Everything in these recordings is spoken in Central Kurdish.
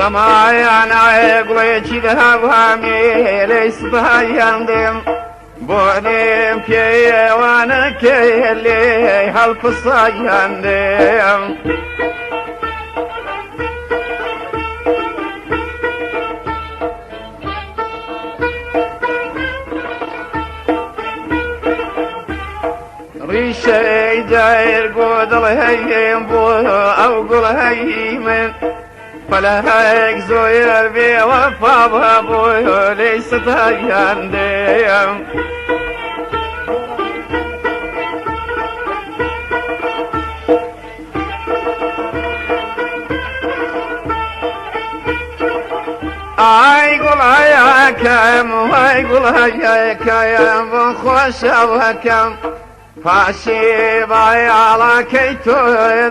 زەمایان گوڵێکی دەهاوامێ لەی سپایان دێم بۆنێم پێوانەکەی لێ هەڵپسایان دێم. ڕیشەی جایر گۆدڵ هەیم بۆ ئەو گوڵ هەی من فەلەک زۆیر بێوەفا بۆ لێی ستایان دێم. ئای گوڵایەکەم وای گوڵایەکەم بۆ خۆشەوەکەم پاشی بایاڵەکەی تۆ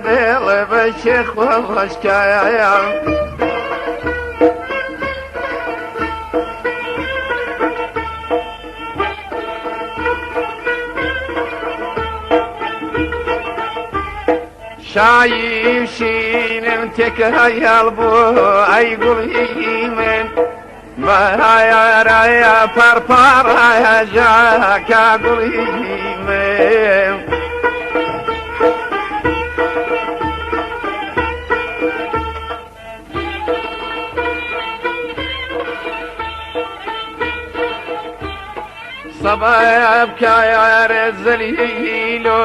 دڵ بەشێ خۆشکەم. شایی و شینم تێکەیەڵ بوو ئەی گوڵی من بەرایە پەرپەڕایە ژاکە گوڵی من. سەبەب کایار زەلیل و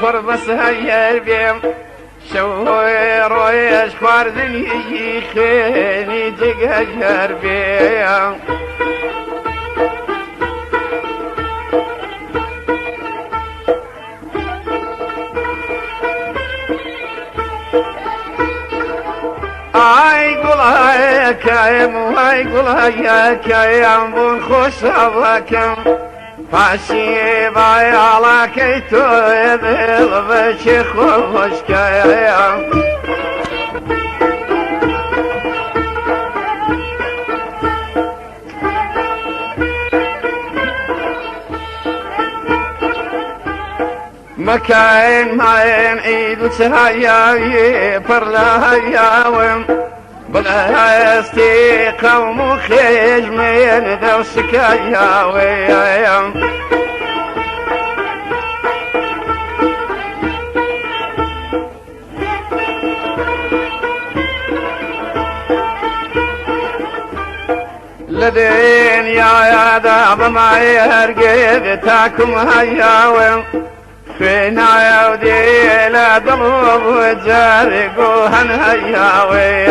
قڕ بەسەر بێم شەو ڕۆیش خواردنی خوێنی جگەر بێم. ئای گوڵایەکەم وای گوڵایەکەم بوون خۆشەوەکەم پاشی بایاڵەکەی تۆ دڵ بەشێ خۆشکەم. مكاين ماين عيد وسهايا فرلاياوم بلا قوم خيج من ذو سكايا. لدين يا يا ذا ما يرقد تاكم هياوم فينا يا لا ضلوب وجارقوهن هياوي.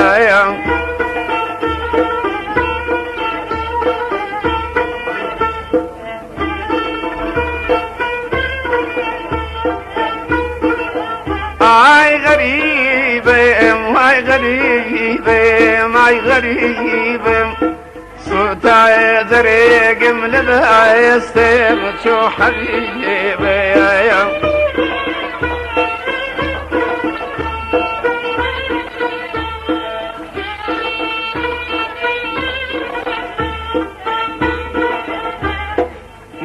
اي غريبة اي غريبة اي غريبة صوتا زريق ملذا يستيب شو حبيبي.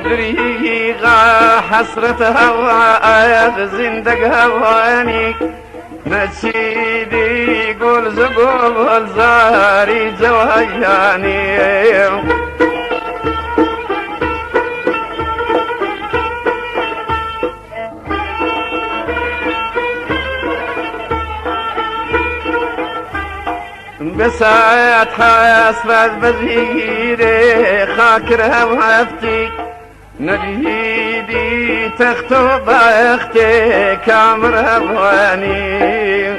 دريغا حسرة هوا زندق هواني نسيدي قول زقول زاري جوهياني. بسات حسرة بزيري خاكرها وهفتي نبيدي تخطب اختي كامر هواني.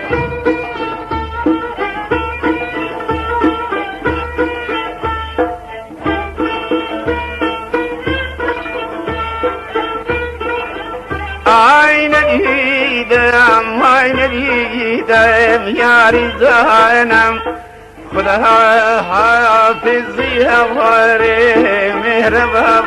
اي نديدم اي نديدم يا رزانم خدا حافظي غيري مهربان.